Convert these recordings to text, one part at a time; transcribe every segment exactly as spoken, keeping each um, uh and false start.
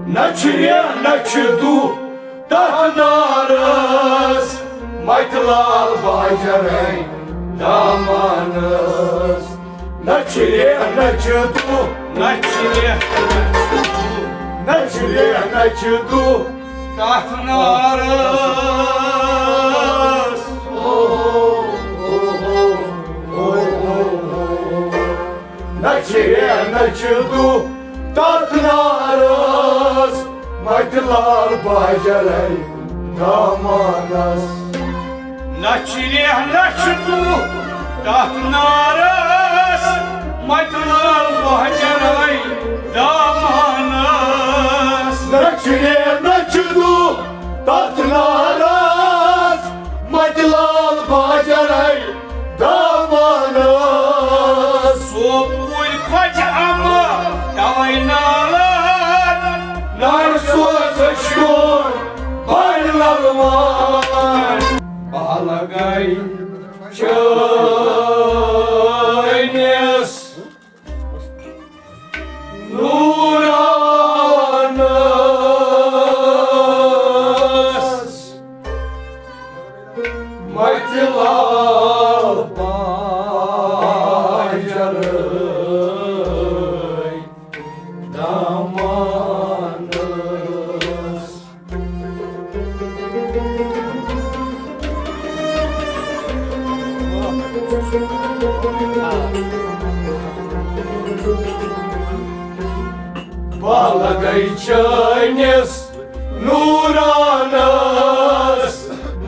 نہ چھُ ریٚہہ، نہ چھُ دُہ تَتھ نارَس، مَتہِ لال باجرَے دامانَس۔ نہ چھُ ریٚہہ، نہ چھُ دُہ، نہ چھُ ریٚہہ، نہ چھُ دُہ، نہ چھُ ریٚہہ، نہ چھُ دُہ تَتھ نارَس۔ نہ چھُ ریٚہہ، نہ چھُ دُہ تَتھ نارَس، مَتہِ لال باجرَے دامانَس۔ نہ چھُ ریٚہہ، نہ چھُ دُہ تَتھ نارَس، مَتہِ لال باجرَے دامانَس۔ نہ چھُ ریٚہہ، نہ چھُ دُہ تَتھ نارَس، مَتہِ لال باجرَے دامانَس۔ سوپورۍ خۄجہِ اَمہٕ تَوَے نالَن، نار سوزَس شوٗر بَنہِ لَلوان۔ بہٕ لَگَے چٲنِس نوٗرانَس، مَتہِ لال باجرَے دامانَس۔ بہٕ لَگَے چٲنِس نوٗرانَس،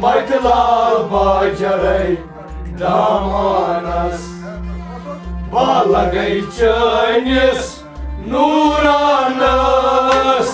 مَتہِ لال باجرَے دامانَس۔ بہٕ لَگَے چٲنِس نوٗرانَس۔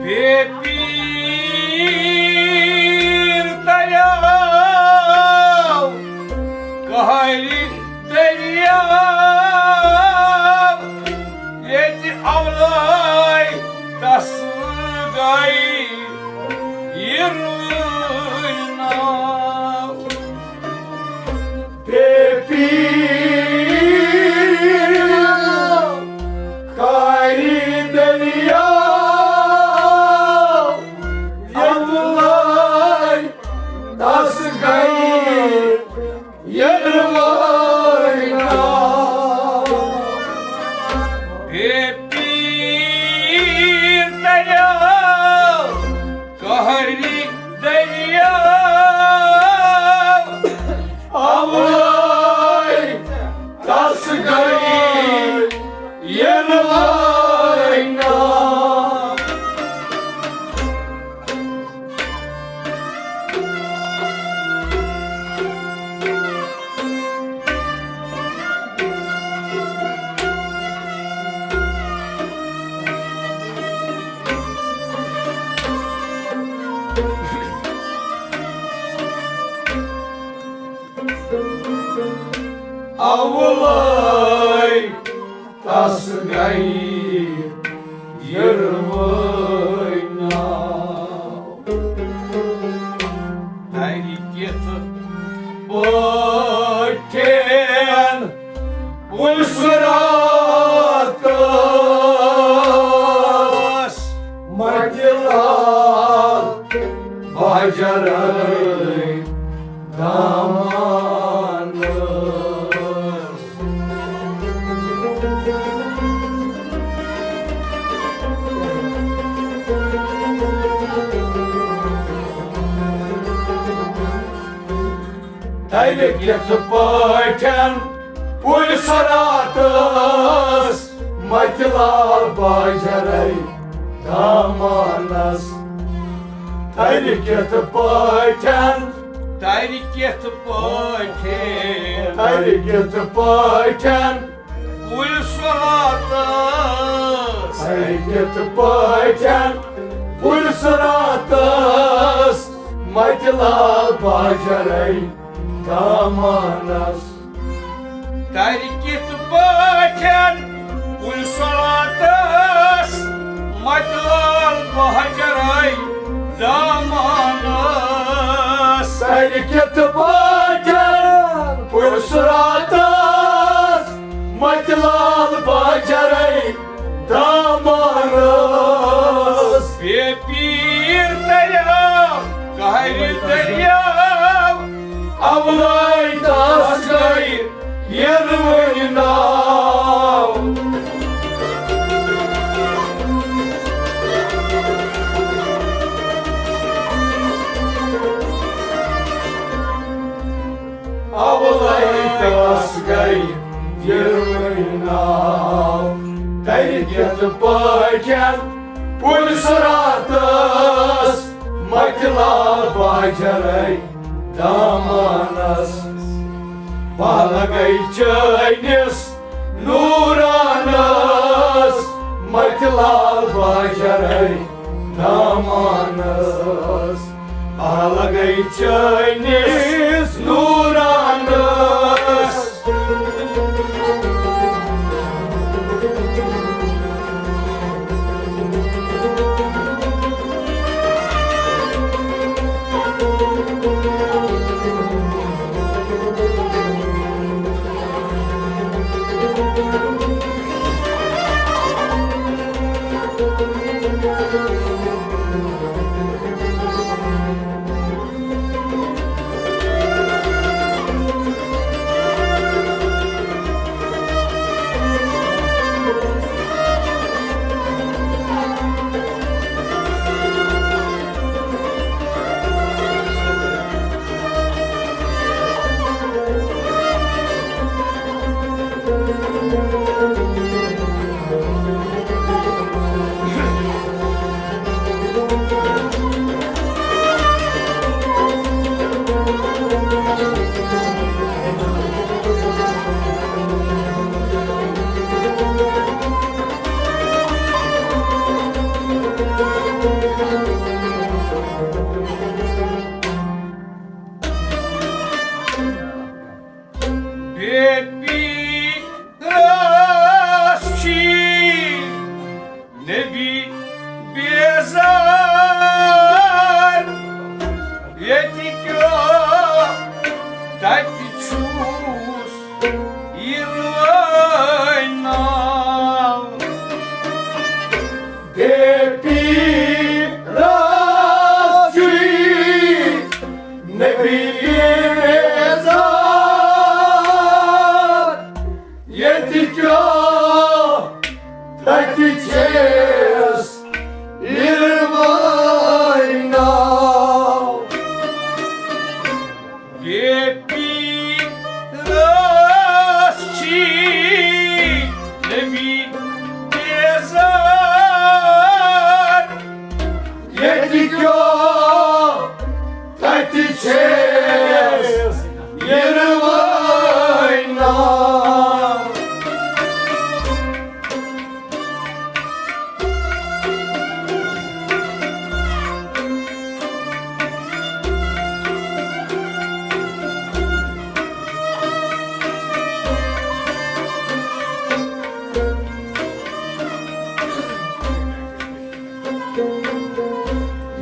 بے پیٖر دٔریاو، قہرِ دٔریاو، ییٚتہِ اولے تس گٔے یِروٕنۍ ناو۔ بے پیٖر قہرِ دٔریاو، اولے تس گٔے یِروٕنۍ ناو۔ بے پیٖر دٔریاو، قہرِ دٔریاو، اولے تس گٔے یِروٕنۍ ناو۔ اولے تس گٔے یِروٕنۍ ناو۔ تَرِ کِتھ پٲٹھۍ پُلسہٕ راتس جرٲے دامانس۔ تَلہِ کِتھ پٲٹھۍ پُلۍ صراطس متہِ لال باجرے دامانس؟ تَلہِ کِتھ پٲٹھۍ، تَلہِ کِتھ پٲٹھۍ، تَلہِ کِتھ پٲٹھۍ پُلۍ صراطس؟ تَلہِ کِتھ پٲٹھۍ پُلۍ صراطس متہِ لال باجرے دامانس؟ تَلہِ کِتھ پٲٹھۍ پُلۍ صراطس متہِ لال باجرے دامانس؟ تَلہِ کِتھ پٲٹھۍ پُلۍ صراطس متہِ لال باجرے دامانس؟ بے پیٖر دٔریاو، قہرِ دٔریاو، اولے تس گٔے یِروٕنۍ ناو۔ اولے تس گٔے یِروٕنۍ ناو۔ تَلہِ کِتھ پٲٹھۍ پُلۍ صراطس متہِ لال باجرے دامانس؟ پہلگے چٲنِس نوٗرانس متہِ لال باجرے دامانس۔ پہلگے چٲنِس نوٗرانس۔ بے پیٖرس چھی نبی بیزار، ییٚتہِ کیٛاہ تَتہِ چھُس یِروٕنۍ ناو۔ بے پیٖرس چھی نبی بیزار، ییٚتہِ کیٛاہ تَتہِ چھیٚس یِروٕنۍ ناو۔ بے پیٖرس چھی نبی بیزار، ییٚتہِ کیٛاہ تَتہِ چھیٚس یِروٕنۍ ناو۔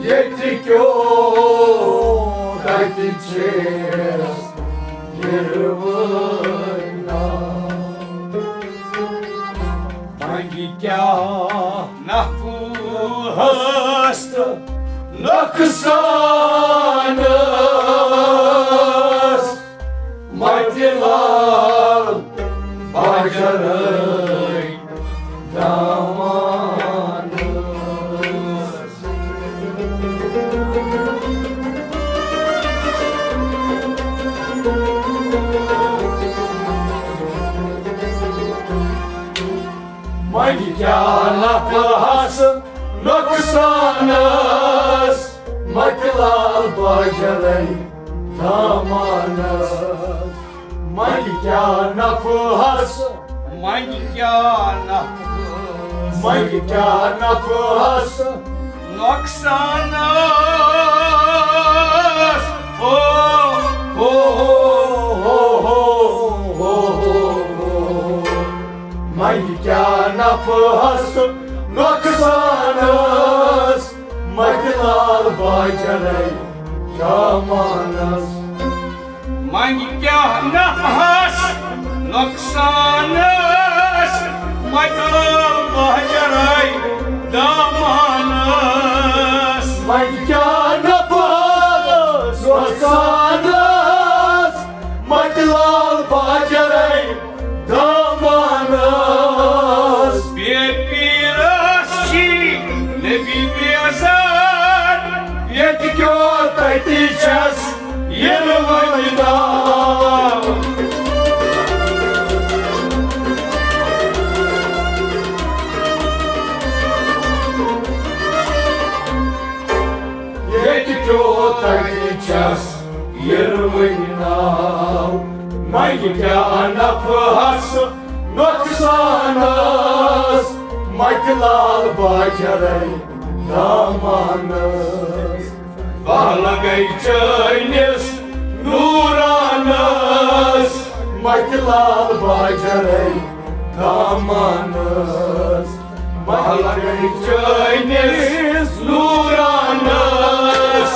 ییٚتہِ کیٛاہ تَتہِ چھیٚس یِروٕنۍ ناو۔ وۄنۍ کیٛاہ نحوہس تہٕ نۄقصانس متہِ لال باجرے دامانس۔ وۄنۍ کیٛاہ نفعس نۄقصانس متہِ لال باجرے دامانس۔ وۄنۍ کیٛاہ نفعس، وۄنۍ کیٛاہ نفعس، وۄنۍ کیٛاہ نفعس نۄقصانس۔ او، او، او۔ وۄنۍ کیٛاہ نفعس نۄقصانس متہِ لال باجرے دامانس۔ وۄنۍ کیٛاہ نفعس نۄقصانس متہِ لال باجرے دامانس۔ وۄنۍ کیٛاہ نفعس نۄقصانس متہِ لال باجرے دامانس۔ بے پیٖرس چھی نبی بیزار، ییٚتہِ کیو تَتہِ چھَس یِنہٕ وۄنۍ ناو۔ ییٚتہِ کیو تَتہِ چھَس یِنہٕ وۄنۍ ناو۔ وۄنۍ کیٛاہ نفعس نۄقصانس متہِ لال باجرے دامانس۔ بہہ لگے چٲنِس نوٗرانس متہِ لال باجرے دامانس۔ بہہ لگے چٲنِس نوٗرانس۔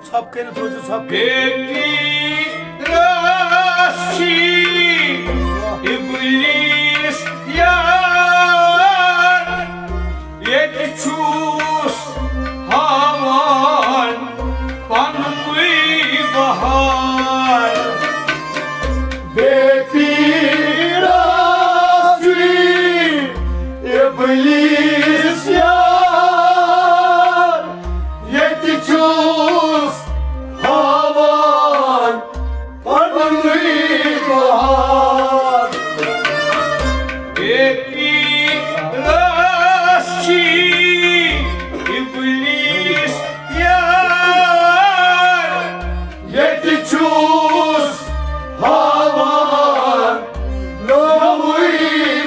ژھۄپہٕ کٔرِتھ روٗزِو، ژھۄپہٕ کٔرِتھ۔ بے پیٖرس چھی ابلیس یار، ییٚتہِ چھُس ہاوان پننُے بہار۔ بے پیٖرس چھی ابلیس یار، ییٚتہِ چھُس ہاوان پننُے بہار۔ بے پیٖرس چھی ابلیس یار، ییٚتہِ چھُس ہاوان نوٚوُے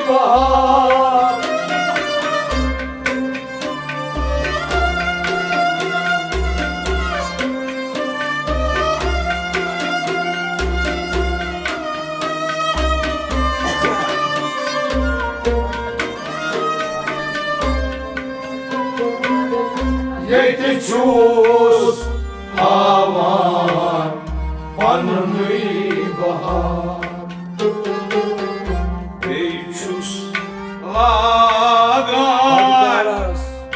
بہار۔ ییٚتہِ چھُس ہاوان پننُے بہار۔ بیٚیہِ چھُس لاگان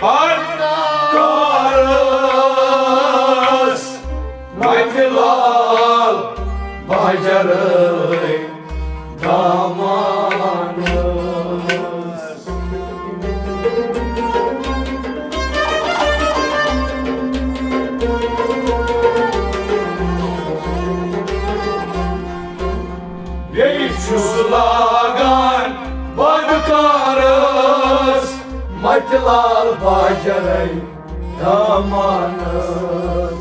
پرکارس متہِ لال باجرے دامانس۔ بیٚیہِ چھُس لاگان بدکارس متہِ لال باجرے دامانس۔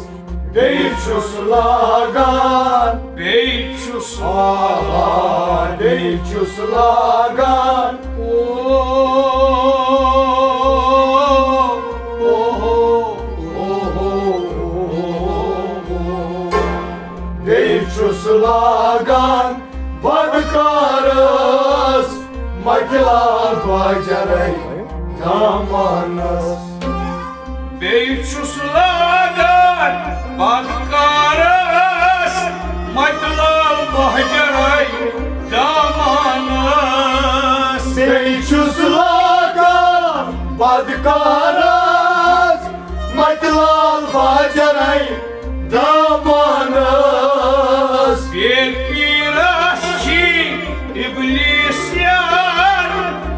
بیٚیہِ چھُس لاگان، بیٚیہِ چھُس، آ، بیٚیہِ چھُس لاگان۔ او، او، او، او۔ بیٚیہِ چھُس لاگان بدکارس متہِ لال باجرے دامانس۔ بیٚیہِ چھُس لاگان بدکارس متہِ لال باجرے دامانس۔ بیٚیہِ چھُس لاگان بدکارس متہِ لال باجرے دامانس۔ بے پیٖرس چھی ابلیس یار،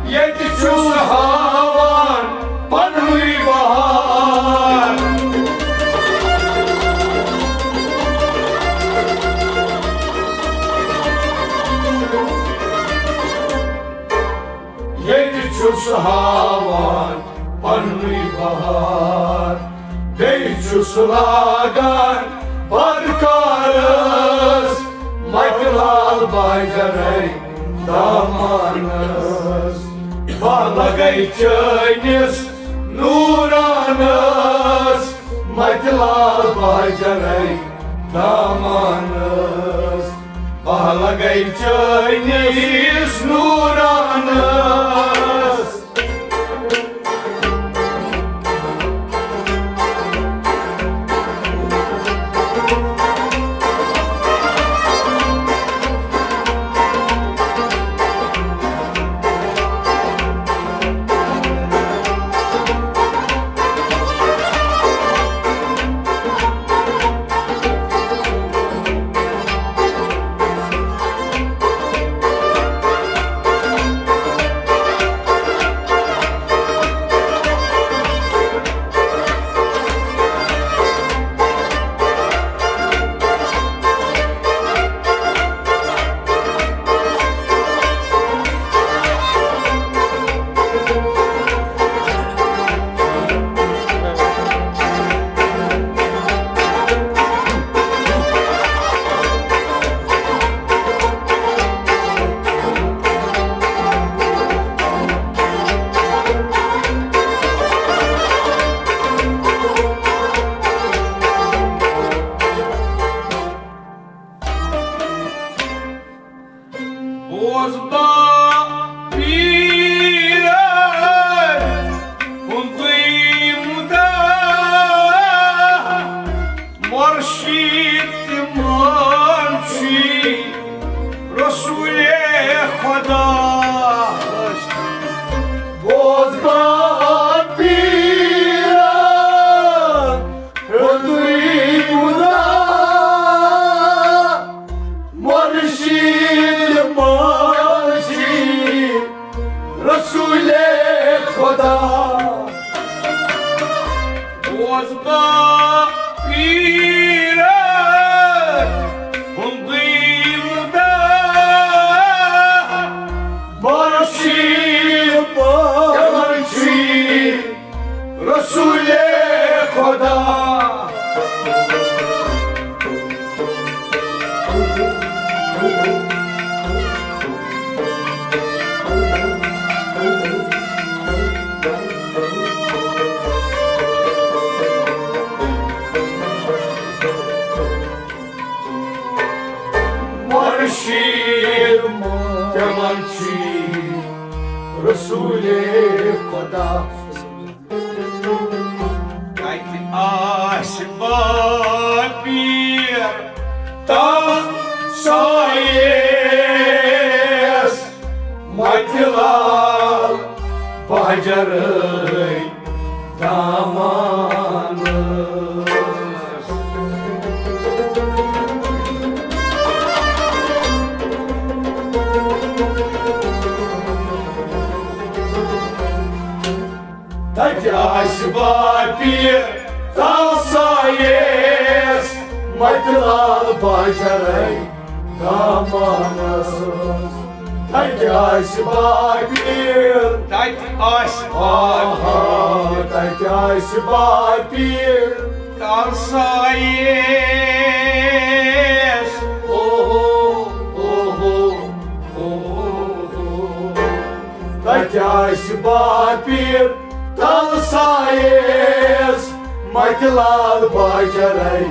ییٚتہِ چھُس ہاوان پننُے بہار۔ ییٚتہِ چھُس ہاوان پننُے بہار، بیٚیہِ چھُس لاگان بدکارس متہِ لال باجرے دامانس۔ بہٕ لگے چٲنِس نورانس متہِ لال باجرے دامانس۔ بہٕ لگے چٲنِس نورانس۔ بوز با پیرن ہُنٛدُے مُدا، مرشد تِمن چھُے رسول خدا۔ بوز با پیرن ہُنٛدُے مُدا، مرشد، مرشد، رسول خدا۔ بوز با پیرن ہُنٛدُے مُدا، مرشد، مرشد، رسول خدا۔ مرشد، تِمن چھُے رسول خدا۔ کتہِ آسہِ باپیر تتھ سایس، متہِ لال بہجرٕے دامانس۔ تَتہِ آسہِ باپی تَل سایَس، مَتہِ لال باجَرَے دامانَس۔ تَتہِ آسہِ باپی، تَتہِ آسہِ باپی، آہا، تَتہِ آسہِ باپی تَل سایَس۔ اوہو، اوہو، اوہو۔ تَتہِ آسہِ باپی تَل سایَس، مَتہِ لال باجَرَے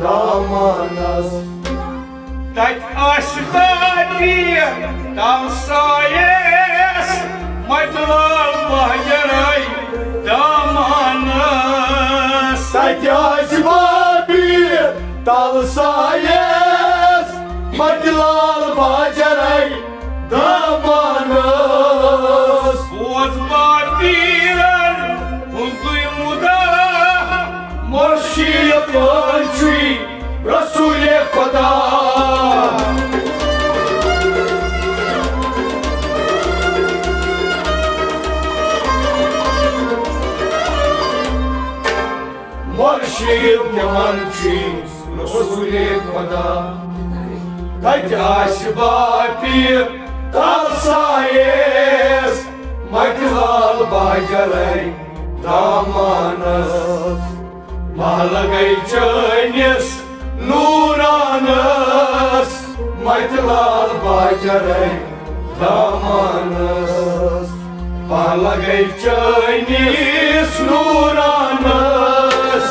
دامانَس۔ تَتہِ آسہِ باپی تَل سایَس، مَتہِ لال باجَرَے دامانَس۔ تَتہِ آسہِ باپی تَل سایَس، مَتہِ لال باجَرَے دامانَس۔ بوز باپیرَن ہُنٛدُے مُدا، مُرشِد چھُے رسول خدا۔ مُرشِد تِمَن چھُے رسول خدا۔ تَتہِ آسہِ باپی تَل سایَس، مَتہِ لال باجَرَے دامانَس۔ پَہہ لَگَے چٲنِس نوٗرانَس، مَتہِ لال باجَرَے دامانَس۔ پَہہ لَگَے چٲنِس نوٗرانَس۔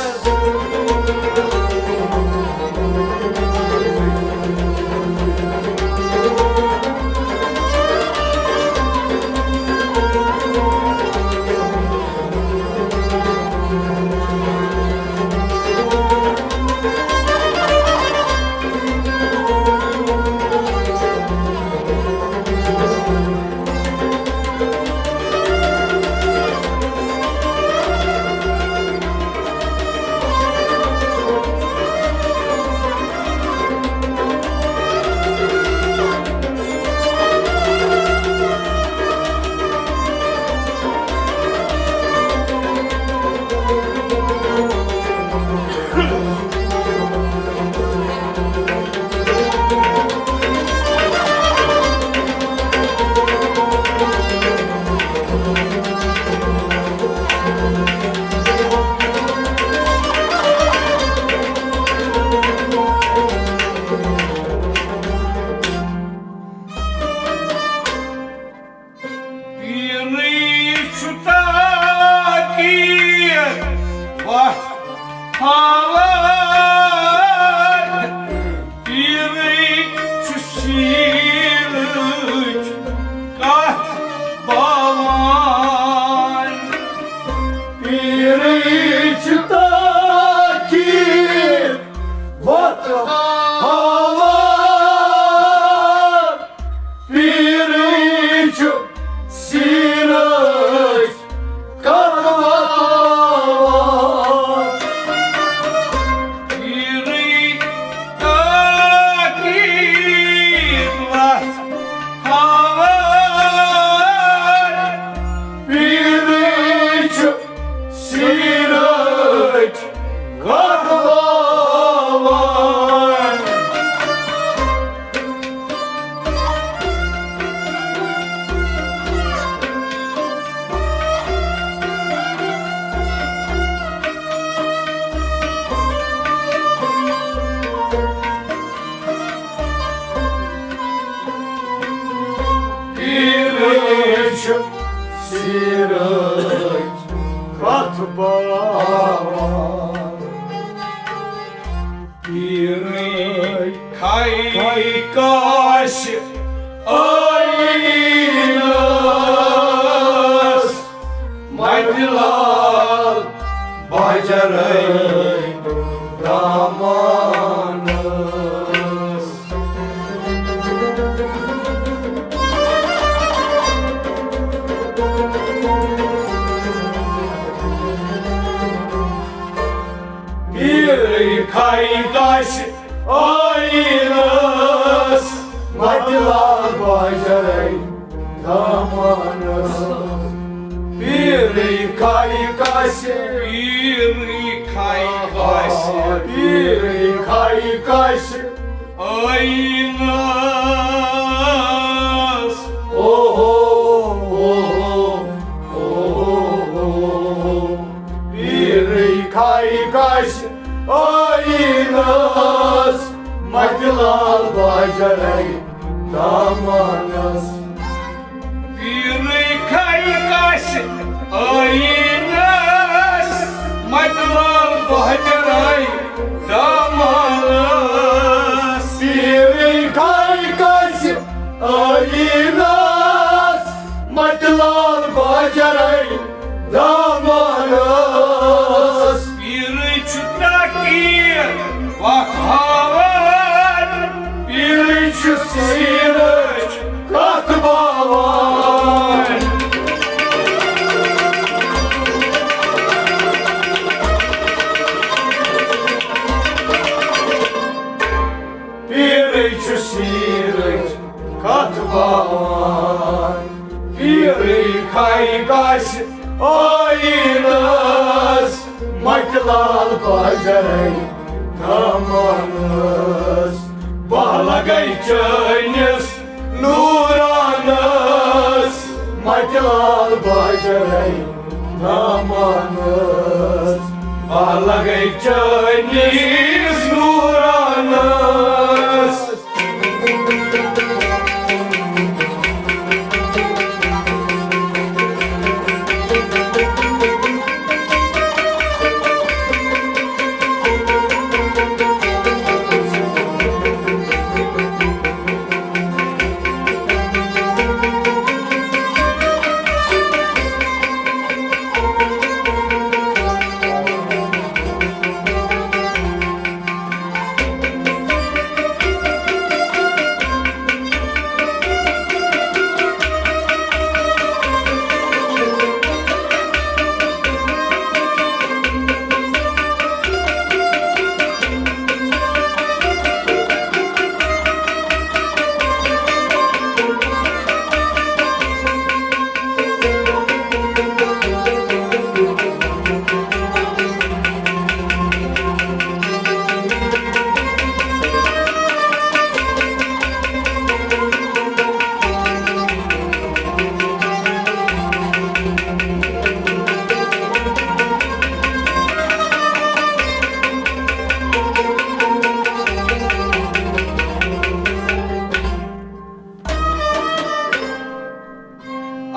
پیٖرٕے چھُ تاکہِ وَتھ ہاوان، پیٖرٕے چھُ سیٖرٕچ کَتھ باوان۔ پیٖرٕے چھُ تاکہِ وَتھ ہاوان۔ پیٖرٕے چھُ سیٖرٕچ کَتھ باوان۔ پیٖرٕے تاکہِ وَتھ ہاوان۔ پیٖرٕے چھُ سیٖرٕچ کَتھ باوان۔ پیٖرٕے چھُ سیٖرٕچ کَتھ باوان۔ پیٖرٕے کھَے کاسہِ ٲیٖنَس، مَتہِ لال باجَرَے دامانَس۔ پیٖرٕے کھَے کاسہِ ٲیٖنَس، مَتہِ لال باجَرَے دامانَس۔ پیٖرٕے کھَے آسہِ۔ پیٖرٕے کھَے کٲنٛسہِ۔ پیٖرٕے کھَے کٲنٛسہِ۔ ٲیٖنَس۔ اوہو، اوہو، اوہو۔ پیٖرٕے کھَے کٲنٛسہِ ٲیٖنَس، مَتہِ لال باجَرَے دامانَس۔ پیٖرٕے کھَے کٲنٛسہِ ٲیٖنَس، مَتہِ لال باجَرَے دامانَس۔ پیٖرٕے کھَے کٲنٛسہِ ٲیٖنَس، مَتہِ لال باجَرَے دامانَس۔ پیٖرٕے چھُ تاکیٖر وَتھ ہاوان، پیٖرٕے چھُ سیٖرٕچ کَتھ باوان۔ پیٖرٕے چھُ سیٖرٕچ کَتھ باوان۔ پیٖرٕے کھَے کٲنٛسہِ ٲیٖنَس، مَتہِ لال باجَرَے دامانَس۔ بہٕ لَگَے چٲنِس نوٗرانَس، مَتہِ لال باجَرَے دامانَس۔ بہٕ لَگَے چٲنِس نوٗرانَس۔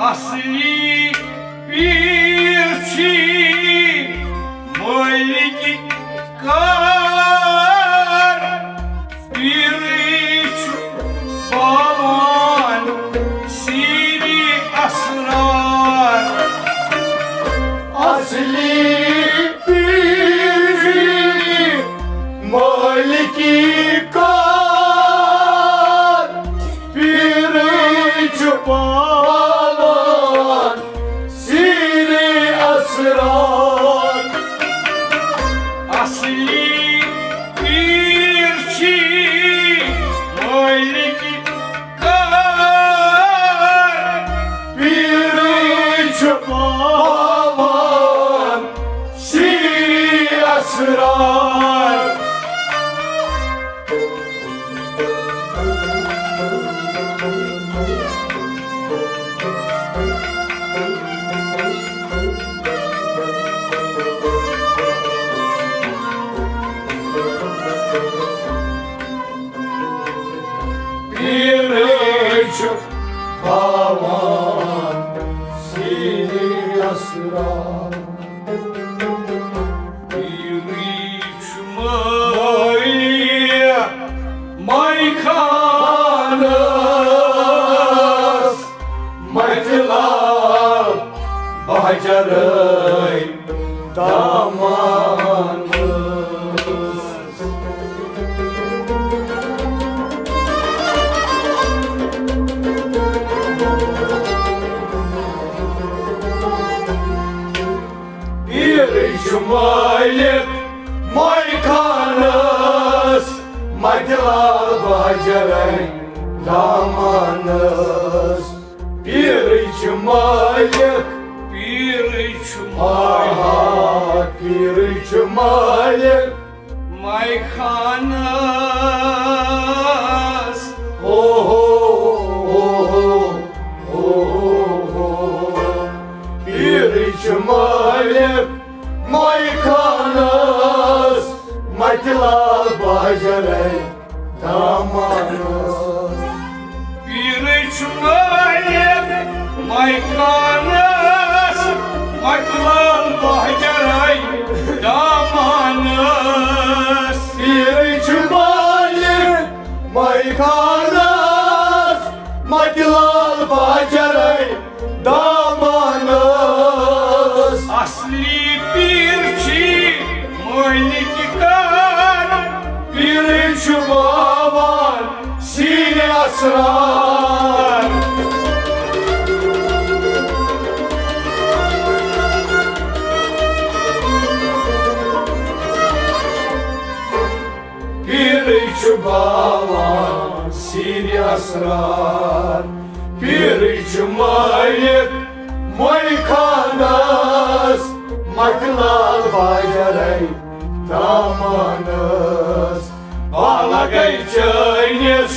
اصلی پیٖر چھی مٲلِک کار، پیٖرٕے چھُ پاوان سیٖری اسرار۔ اصلی پیٖر مٲلِکی کار، پیٖرٕے چھُ پاوان سیٖری اسرار۔ اصلی پیٖر چھی مٲلِکی کار، پیٖرٕے چھُ پاوان سیٖری اسرار۔ پیٖرٕے چھُ پاوان سیٖری اسرار۔ پیٖرٕے چھُ مٲیہِ مٲیہِ خانَس، مَتہِ لال باجَرَے دامانَس۔ پیٖرٕے چھُ مٲلِک مٲیہِ خانَس، مَتہِ لال باجَرَے دامانَس۔ پیٖرٕے چھُ مٲلِک پیٖرٕے چھُ مٲلِک۔ آہا، پیٖرٕے چھُ مٲلِک۔ مَے خانَس۔ ہو، ہو، ہو، ہو، ہو، ہو، ہو۔ پیٖرٕے چھُ مٲلِک مَے خانَس، مَتہِ لال بہجرَے دامانس۔ پیٖرٕے چھُ مٲلِک مَے خانَس، مَتہِ لال بہجرَے دامانس۔ پیٖرٕے چھُ مٲلِک مَے خانَس، مَتہِ لال بہجرَے دامانس۔ اصلی پیٖر چھی مٲلِک کار، پیٖرٕے چھُ باوان سیٖرِ اسرار۔ پیٖرٕے چھُ باوان سیٖرِ اسرار۔ پیٖرٕے چھُ مٲلِک مَے خانَس، مَتہِ لال بہجرَے دامانس۔ بالہ گٔے چٲنِس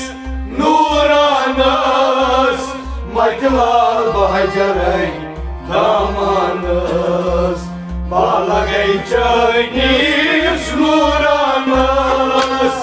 نوٗرانس، مَتہِ لال بہجرَے دامانس۔ بالہ گٔے چٲنِس نوٗرانس۔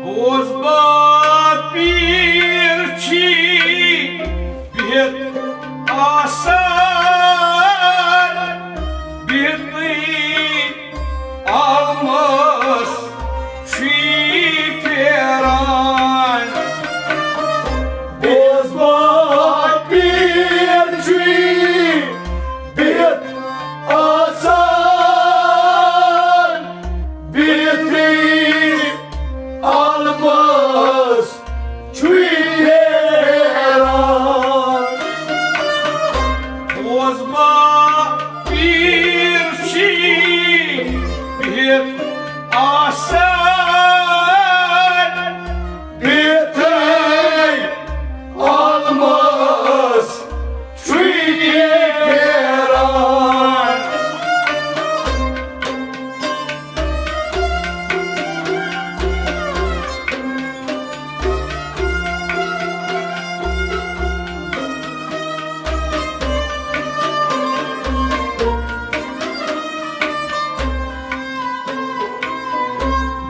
بوز با پیٖر چھی بِہِتھ آسان، بِہِتھٕے آلمس چھی پھیران۔ بوز با پیٖر چھی بِہِتھ آسان، بِہِتھٕے آلمس چھُے پھیران۔ بوز با پیٖر چھی بِہِتھ آسان، بِہِتھٕے آلمس چھُے پھیران۔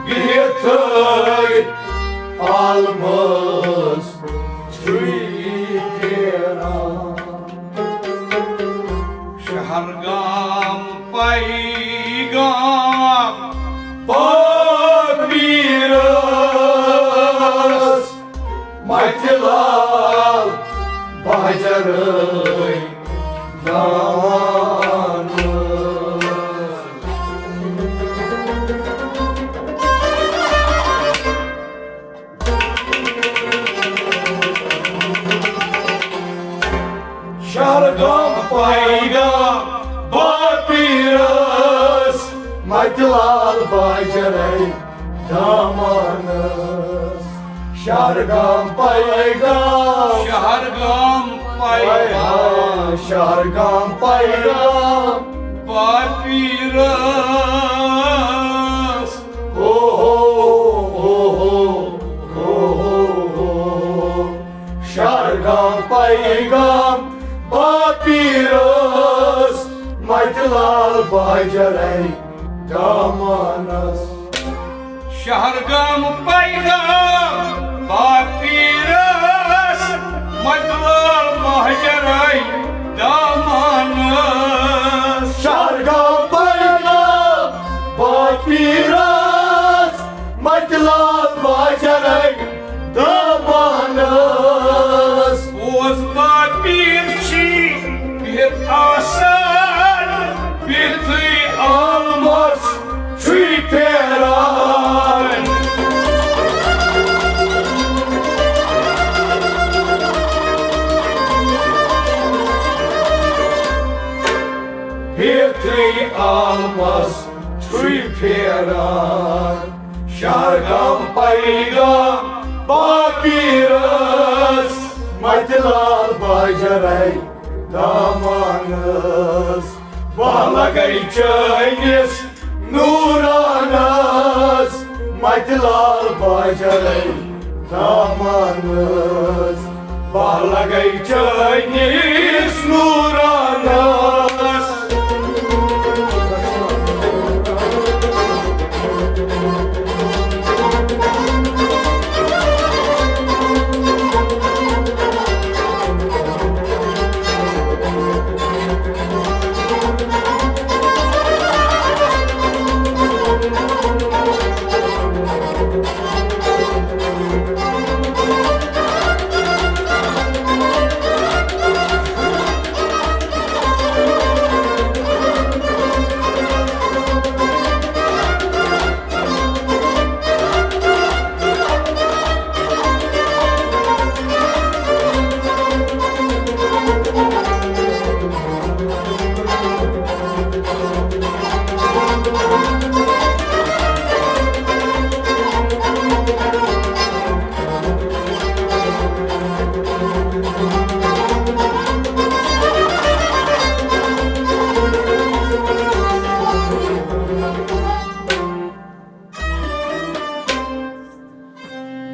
بِہِتھٕے آلمس چھُے پھیران۔ شہرگام پیغام با پیٖرس، مَتہِ لال بہجرٕے دامانس۔ شہرگام پیغام با پیٖرس، مَتہِ لال بہجرٕے دامانس۔ شہرگام پیغام۔ شہرگام ہاے ہاے، شہرگام پیغام۔ پاپیرس۔ ہو ہو، ہو ہو، ہو ہو ہو۔ شہرگام پیغام، پاپیرس، متہِ لال باجرے دامانس۔ شہرگام پیغام، پاپیرس، متہِ لال باجرے دامانس۔ شہرگام پیغام، پاپیرس، متہِ لال باجرے دامانس۔ پوز پاپیر چھی بِہِتھ آسان، بِہتھٕے عالمس چھُے پھیران۔ بِہتھٕے عالمس چھُے پھیران۔ شہرگام پیغام، پاپیرس، متہِ لال باجرے دامانس۔ بہہ لگے چٲنِس نورانس، متہِ لال باجرے دامانس۔ بہہ لگے چٲنِس نورانس۔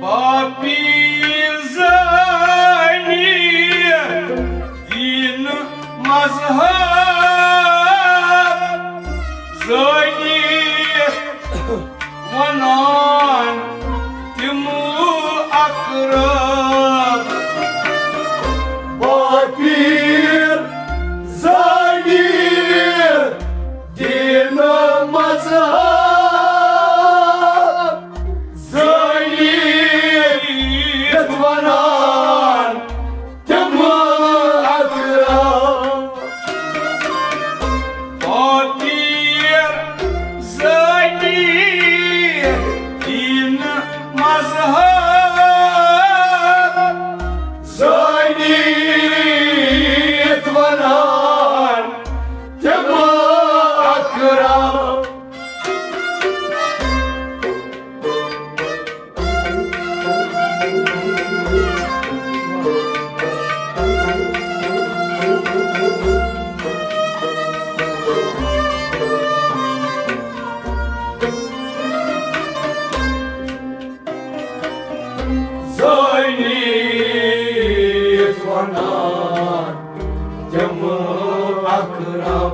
باپی زٲنِتھ دین مذہب، زٲنِتھ ونان تِم اقرب۔ باپی زٲنِتھ دین مذہب، زٲنِتھ ونان تِم اقرب۔ پاپیر زٲنِتھ دین مذہب، زٲنِتھ ونان تِم اقرب۔ زٲنِتھ ونان تِم اقرب۔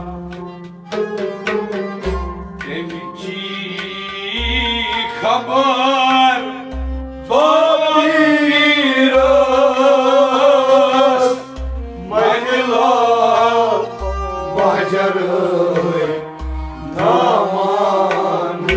تٔمۍ چی خبر فقیرس، متہِ لال باجرے دامانس۔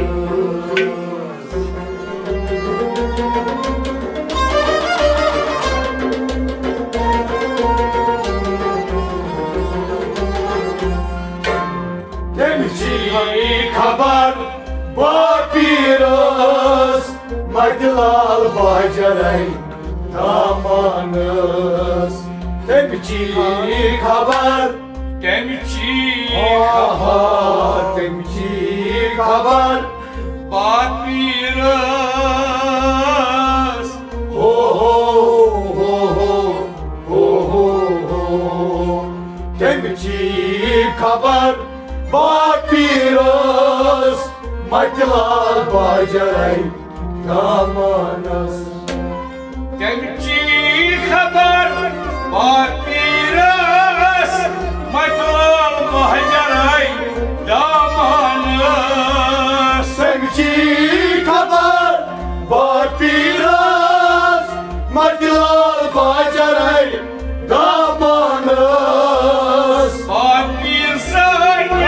تٔمۍ چی خبر باپیرس، متہِ لال باجرے دامانس۔ تٔمۍ چی خبر، تٔمۍ چی آہا، خبر، تٔمۍ چی خبر باپیرس۔ ہو ہو، ہو ہو، ہو ہو۔ متہِ لال باجرے دامانس۔ تٔمۍ چی خبر باپیرس، متہِ لال باجرے دامانس۔ تٔمۍ چی خبر باپیرس، متہِ لال باجرے دامانس۔ باپیر سانہِ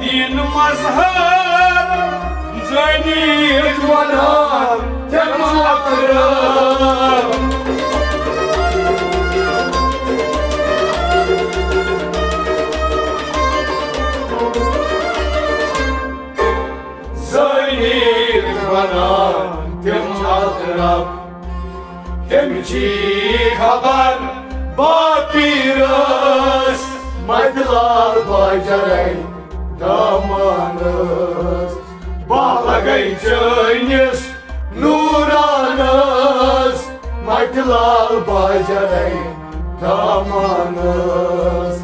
دین مذہب زٲنِتھ ونان تِم اقرب۔ زٲنِتھ ونان تِم اقرب۔ تٔمۍ چی خبر باپیرس، متہِ لال باجرے دامانس۔ بہہ لگے چٲنِس نورانس، متہِ لال باجرے دامانس۔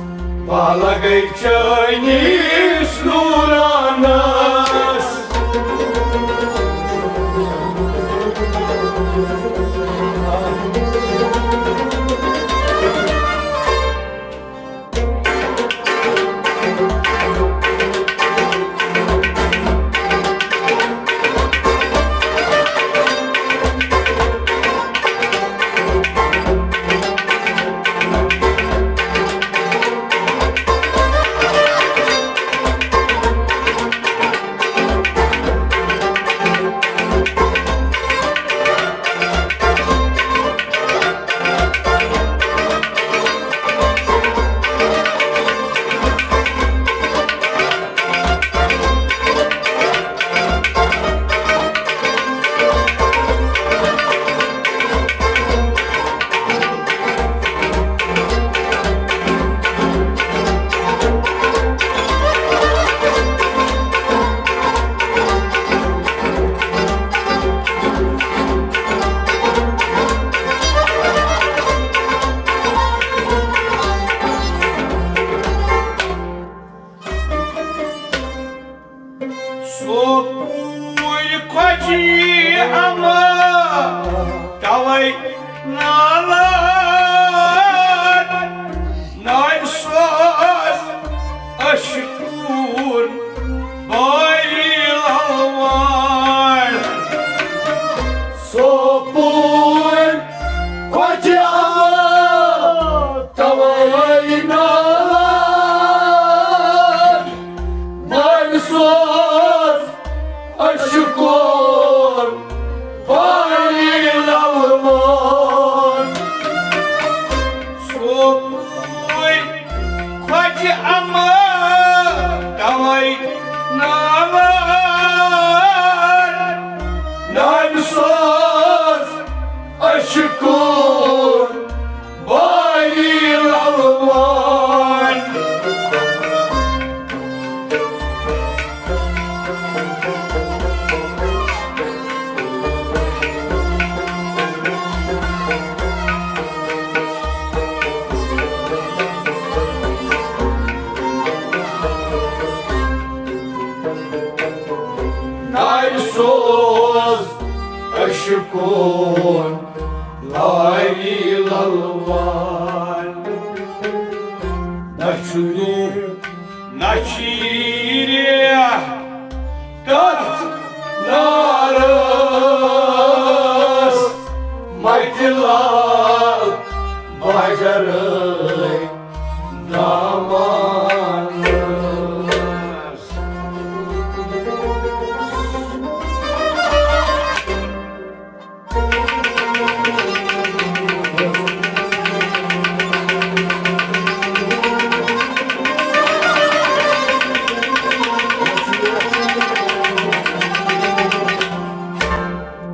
بہہ لگے چٲنِس نورانس۔ سوپور کھۄجہِ اما توے نالان، ناوِ سوز اشکون باری لوان۔ سوپور کھۄجہِ اما توے نالان، ناوِ سوز اشکون باری لوان۔ سوپور کھۄجہِ اما توے نالان، ناوِ سوز اشکون باری لوان۔ ناوِ سوز اشکون لاری للوان۔ نہ چھُ نوٗر، نہ چھِ ریح تتھ نارس، متہِ لال باجرے دامانس۔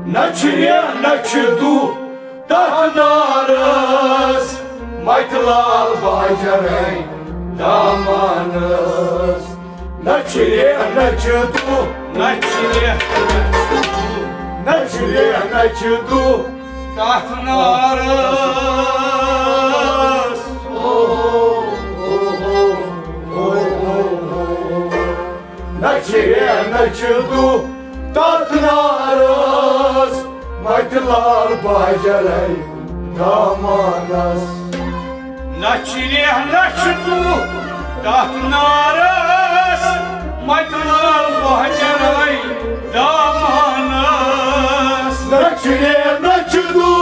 نہ چھُ ریح، نہ چھُ دُہ تتھ نارس، متہِ لال باجرے دامانس۔ نہ چھُ ریح، نہ چھُ دُہ، نہ چھُ ریح، نہ چھُ دُہ، نہ چھُ ریح، نہ چھُ دُہ تتھ نارس۔ نہ شیرنہٕ چھِ دُہ تَتھ نارَس، مَتہِ لال باجَرَے دامانَس۔ نہ چھِ ریح نہ چھِ دُہ تَتھ نارَس، مَتہِ لال باجَرَے دامانَس۔ نہ چھِ ریح نہ چھِ دُہ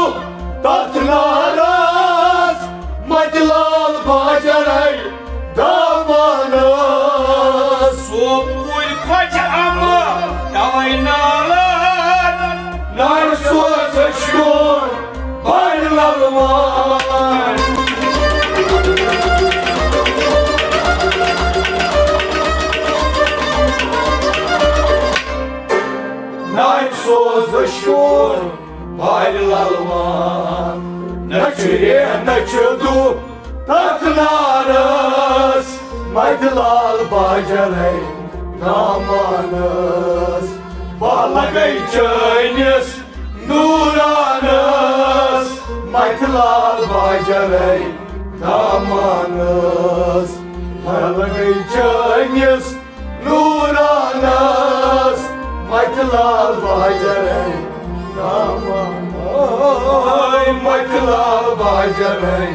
تَتھ نارَس، مَتہِ لال باجَرَے دامانَس۔ سوپورۍ کھۄژِ اَمہٕ تَوَے نالان، نارٕ سوزٕ شیوٗر بارِ لَلوان۔ نارٕ سوزٕ شیوٗر بارِ لَلوان۔ نہ چھُ ریح نہ چھُ دُہ تَتھ نارَس، مَتہِ لال باجَرَے دامانَس۔ بہٕ لَگَے چٲنِس نوٗرانَس، مَتہِ لال باجَرَے دامانَس۔ بہٕ لَگَے چٲنِس نوٗرانَس، مَتہِ لال باجَرَے دامانَس۔ مَتہِ لال باجَرَے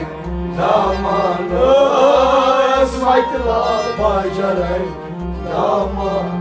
دامانَس، مَتہِ لال باجَرَے دامانَس۔